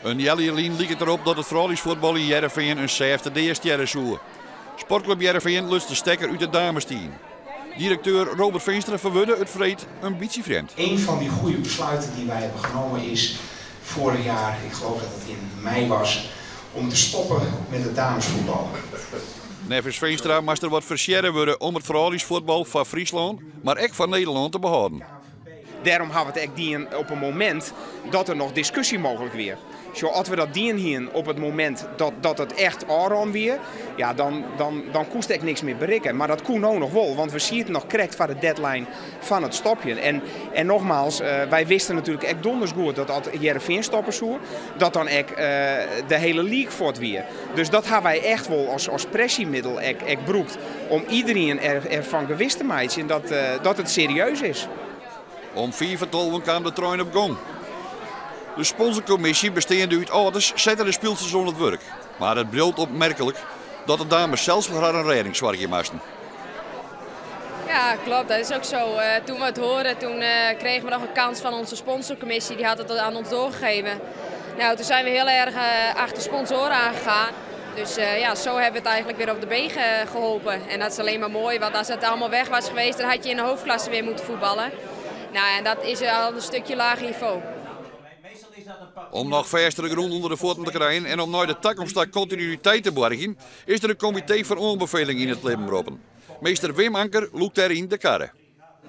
In healjier lyn like it derop dat it frouljusfuotbal yn Hearrenfean in sêfte dea stjerre soe. Sportklup Hearrenfean luts de stekker út it damesteam. Direkteur Robert Veenstra ferwurde it freed in bytsje frjemd. Een van die goede besluiten die wij hebben genomen is vorig jaar, ik geloof dat het in mei was, om te stoppen met het damesvoetbal. Neffens Veenstra moast der wat fersearre wurde om it frouljusfuotbal foar Fryslân, mar ek foar Nederlân te behâlden. Dêrom hawwe we it ek dien op in momint dat der noch diskusje mooglik wie. Sjoch, as we dat dien hienen op it momint dat, dat it echt ôfrûn wie, ja, dan, dan, dan koest ek niks mear berikke. Mar dat koe no noch wol, want we sieten noch krekt foar de deadline fan it stopjen. En, en nogmaals, uh, wy wisten natuerlik ek donders goed dat as Hearrenfean stoppe soe, dat dan ek uh, de hiele league fuort wie. Dus dat hawwe wy echt wol as, as pressjemiddel ek, ek brûkt om iderien er, erfan gewis te meitsjen dat, uh, dat it serieus is. Om 11:25 kaam de trein op gong. De sponsorkommisje, besteande út âlders, sette de spylsters oan it wurk. Mar it bliuwt opmerklik dat de dames sels foar harren rêding soargje moasten. Ja, klopt. Dat is ook zo. Toen we het hoorden, toen kregen we nog een kans van onze sponsorcommissie. Die had het aan ons doorgegeven. Nou, toen zijn we heel erg achter sponsoren aangegaan. Dus ja, zo hebben we het eigenlijk weer op de been geholpen. En dat is alleen maar mooi, want als het allemaal weg was geweest, dan had je in de hoofdklasse weer moeten voetballen. Nou, en dat is al een stukje lager niveau. Om noch fêstere grûn ûnder de fuotten te krijen en om nei de takomst ta kontinuïteit te boargjen, is der in komitee fan oanbefeling yn it libben roppen. Meester Wim Anker lûkt dêryn de karre.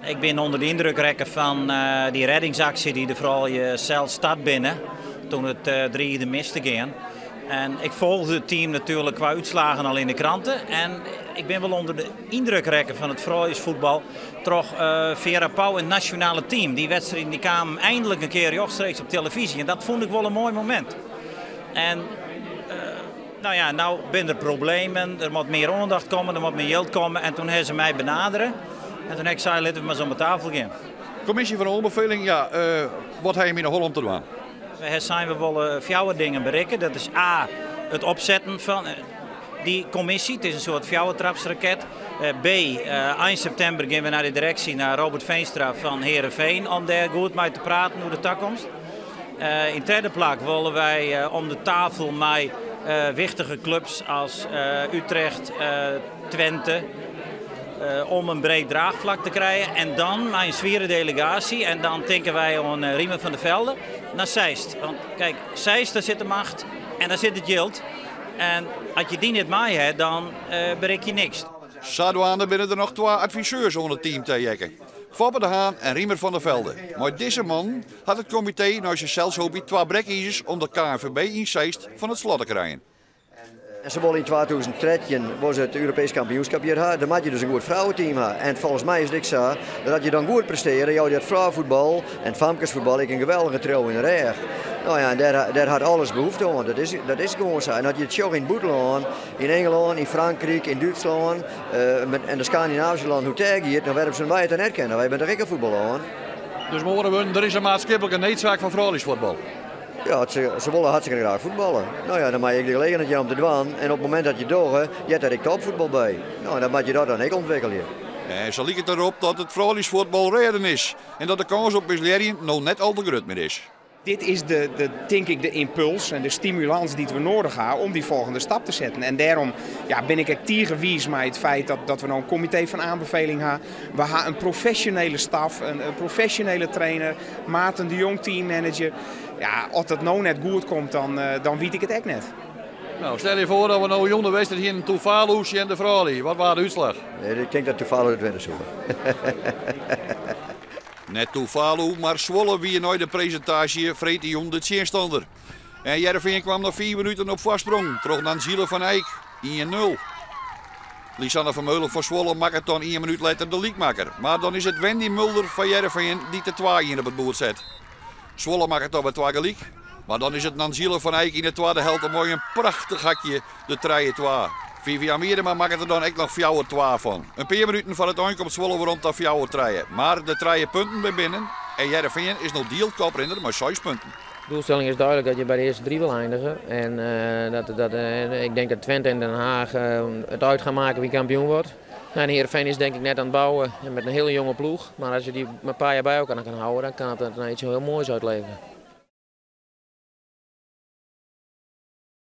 Ik bin ûnder de yndruk rekke fan dy rêdingsaksje dy't de froulju sels start binne toen it drige mis te gean. En ik folgde it team natuerlik kwa útslagen al yn de krante. En ik bin wol ûnder de yndruk rekke fan it frouljusfuotbal troch Vera Pauw en it nasjonale team. Dy wedstriden dy kamen einlik in kear rjochtstreeks op telefyzje en dat fûn ik wol in moai momint. En nou ja, no binne der problemen, der moat mear oandacht komme, der moat mear jild komme. En toen hawwe se my benadere en toen ha ik sein, litte we mar ris om de tafel gean. Kommisje fan oanbefeling, ja, wat ha jim yn 'e holle om te dwaan? We ha sein, we wolle fjouwer dingen berikke. Dat is A, it opsetten fan dy kommisje. It is in soart fjouwertrapsraket. B, ein septimber gean we nei de direksje, nei Robert Veenstra fan Heerenveen, om dêr goed mei te praten oer de takomst. Yn tredde plak wolle wy om de tafel mei wichtige klups as Utrecht, Twente, om in breed draachflak te krijen. En dan mei in swiere delegaasje, en dan tinke wy oan Riemer van der Velde, nei Zeist. Want kijk, Zeist, dêr sit de macht en dêr sit it jild. En as je dy net mei ha, dan berik je niks. Sadwaande binne der noch twa adviseurs oan it team taheakke, Foppe de Haan en Riemer van der Velde. Mei dizze mannen hat it komitee nei sels hoopje twa brekizers om de KNVB yn Zeist fan it slot te krijen. En se wolle yn 2013 wolle se it Europeesk kampioenskip hjir ha. Dan moat je dus in goed frouweteam ha. En folgens my is it ek sa dat as je dan goed prestearje, jou je it frouwefuotbal en it famkesfuotbal ek in geweldige triuw yn de rêch. Nou ja, en dêr, dêr hat alles behoefte oan. Dat is, dat is gewoan sa. En as je it sjogge yn it bûtenlân, yn Ingelân, yn Frankryk, yn Dútslân en de Skandinavyske lannen, hoe't dêr giet, dan wêrom soene wy it dan net kinne? Wy binne toch ek in fuotballân? Dus mei oare wurden, der is in maatskiplike needsaak foar frouljusfuotbal. Ja, se, se wolle hartstikke graach fuotballe. Nou ja, dan moat je ek de gelegenheid jaan om te dwaan. En op it momint dat je dogge, heart der ek topfuotbal by. Nou, en dan moat je dat dan ek ûntwikkelje. En sa liket derop dat it frouljusfuotbal rêden is en dat de kâns op mislearjen no net al te grut mear is. Dit is de, de, tink ik, de ympuls en de stimulans dy't we nedich ha om dy folgjende stap te setten. En dêrom ja, bin ik ek tige wiis mei it feit dat, dat we no in komitee fan oanbefeling ha. We ha in profesjonele staf, in, in profesjonele trainer, Maarten de Jong, teammanager. Ja, as it no net goed komt, dan, dan wit ik it ek net. Nou, stel je foar dat we no jûn de wedstriid hienen Tuvalu tsjin de froulju. Wat waard de útslach? Ik tink dat Tuvalu it winne soe. Net Tuvalu, mar Zwolle wie nei de presintaasje freedtejûn de tsjinstanner. En Hearrenfean kwam nei 5 minuten op foarsprong troch Nanziele van Eyck, 1-0. Lisanne Vermeulen fan Zwolle makket dan ien minút letter de lykmakker. Mar dan is it Wendy Mulder fan Hearrenfean dy't de 2-1 op it boerd set. Zwolle makket dan wer twa gelyk. Mar dan is it Nanziele van Eyck yn de twadde helte mei in prachtich hakje de 3-2. Vivian Miedema makket der dan ek noch 4-2 fan. In pear minuten foar it ein komt Zwolle werom ta 4-3. Mar de trije punten binne binnen en Hearrenfean is no dield koprinner mei 6 punten. De doelstelling is duidelijk dat je bij de eerste drie wil eindigen. En dat, dat, ik denk dat Twente en Den Haag het uit gaan maken wie kampioen wordt. Nou, en Heerenveen is denk ik net aan het bouwen en met een hele jonge ploeg. Maar als je die een paar jaar bij elkaar kan houden, dan kan het iets heel moois uitleveren.